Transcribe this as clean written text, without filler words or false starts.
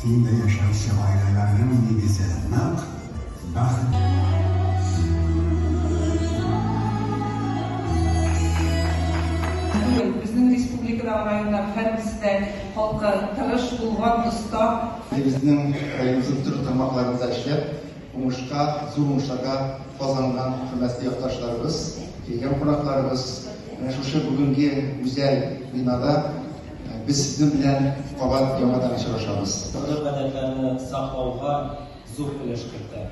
Яшәүче гаиләләрнең нигезе нык, бәхет. Безнең республикадагы районнар һәрберсе дә халкы тырыш, булган, оста. Безнең районыбызның төрле тармакларында эшләп, уңышка, зур уңышларга казанган хөрмәтле якташларыбыз, килгән кунакларыбыз, менә шушы бүгенге гүзәл бинада без сезнең белән кабат яңадан очрашабыз. Гореф-гадәтләрне саклауга зур өлеш кертә.